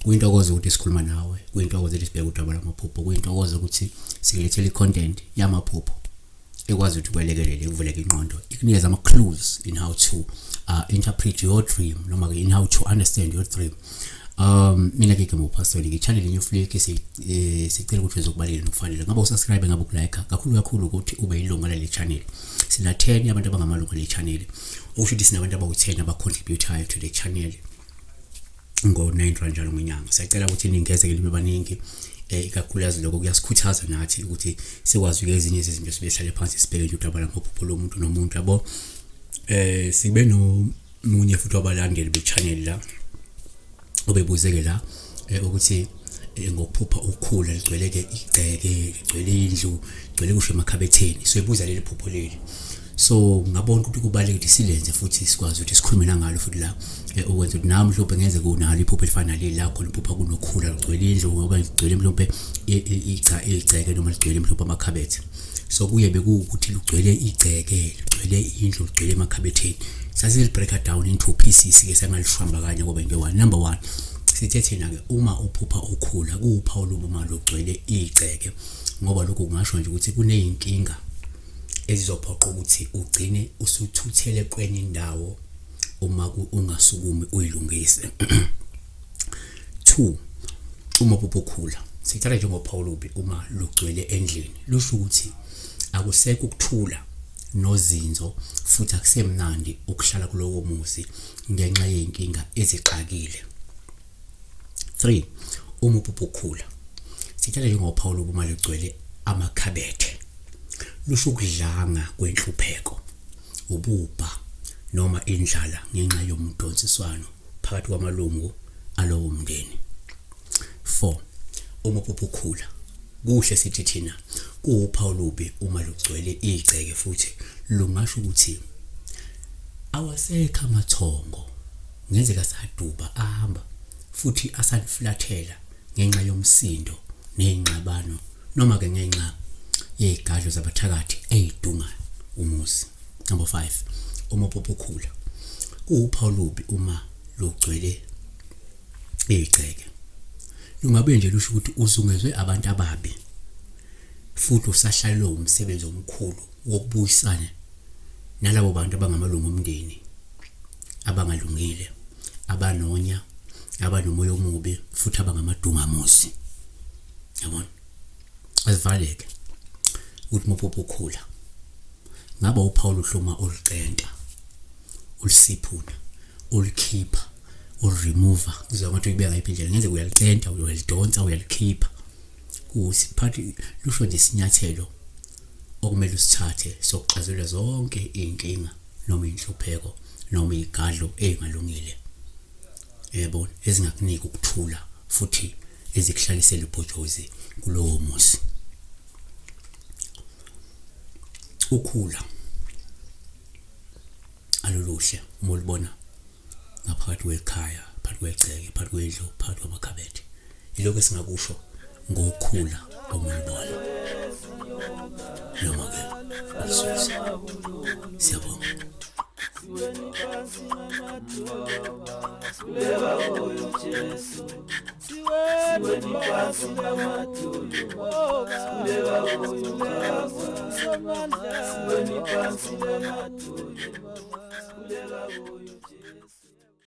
Kuyintokozo ukuthi sikhuluma nawe, kuyintokozo ukuthi sibheke udaba lwamaphupho, kuyintokozo ukuthi sikulethele i-content yamaphupho ekwazi ukuthi kwelekelele kuvuleke ingqondo, ikunikeze ama-clues in how to interpret your dream noma-ke in how to understand your dream. Mina ke ngupastor ngi-channel New Flick. Sicela ukuthi uzokubalile nokufanele ngabe usubscribe, ngabe ukulike kakhulu kakhulu, ukuthi ube yilunga lale channel. Sina 10 abantu abangamalunga le channel, okusho ukuthi sinabantu abawu-10 abacontributayo to the channel ngo-9 rand njalo ngenyanga. Siyacela ukuthi ningeze-ke nibe baningi, ikakhulukazi lokho kuyasikhuthaza nathi ukuthi sikwazi ezinye izinto, sibe sihlale phansi sibheke nje udaba lamaphupho lomuntu nomuntu, yabo. Sibe nomunye futhi wabalandeli be-channel la obebuze-ke la ukuthi ngokuphupha ukukhula ligcwele-ke igceke, ligcwele indlu, ligcwele kusho emakhabetheni. So ibuza leli phupho leli, so ngabona ukuthi kubalulekile ukuthi silenze futhi sikwazi ukuthi sikhulume nangalo futhi la, ukwenza ukuthi nami mhlawumbe ngenze kunalo iphupho elifana naleli la khona iphupha kunokhula lugcwele indlu ngoba ligcwele mhlawumbe igceke noma ligcwele mhlawumbe amakhabethe. So kuye bekuwukuthi lugcwele igceke, lugcwele indlu, lugcwele emakhabetheni. Sasili-break down into pieces ke, sangalishwamba kanye ngoba into one. Number one, sithe thina-ke uma uphupha ukhula kuwuphawu olubi uma lugcwele igceke, ngoba lokhu kungasho nje ukuthi kuney'nkinga ezizophoqa ukuthi ugcine usuthuthele kwenye indawo uma ungasukumi uyilungise. Two, uma uphupha ukhula, sithatha njengophawu olubi uma lugcwele endlini, lusho ukuthi akusekho ukuthula nozinzo futhi akusemnandi ukuhlala kulowo muzi ngenxa yey'nkinga ezixakile. 3, uma uphupha ukhula, sithatha njengophawu olubi uma lugcwele amakhabethe, lusho ukudlanga kwenhlupheko, ububha noma indlala ngenxa yomdonsiswano phakathi kwamalungu alowo mndeni. 4, uma uphupha ukhula, kuhle sithi thina kuwuphawu olubi uma lugcwele igceke, futhi lungasho ukuthi awasekho amathongo, ngenzeka saduba ahamba futhi asaniflathela ngenxa yomsindo ney'ngxabano noma-ke ngenxa yey'gadlo zabathakathi ey'dunga umuzi. Number 5, uma uphupha ukhula, kuwuphawu olubi uma lugcwele igceke, lungabe nje lusho ukuthi uzungezwe abantu ababi futhi usahlalelwe umsebenzi omkhulu wokubuyisana nalabo bantu abangamalungu omndeni abangalungile, abanonya, abanomoya omubi futhi abangamadungamuzi, yabona. Asivaleke ukuthi uma uphupha ukhula ngaba uphawu luhluma olucenta, ulusiphuna, ulukhipha, uluremover, kuze ngathi uyibeka ngayiphi indlela, ngenzeka uyalicenta, uyalidonsa, uyalikhipha, kusiphathi lusho nje isinyathelo okumele usithathe sokuxazulula zonke iy'nkinga noma iy'nhlupheko noma iy'gadlo ey'ngalungile, yebo, ezingakunika ukuthula futhi ezikuhlalisela ubhojozi kulowo muzi. Ukhula aluluhle uma ulubona ngaphakathi kwekhaya, phakathi kwegceke, phakathi kwendlu, phakathi kwamakhabethe. Yilokho esingakusho ngokukhula uma ulubona noma-ke ulisusa. Siyabonga. Siweni phansi ngamadolo, sikhuleka kuyo Jesu.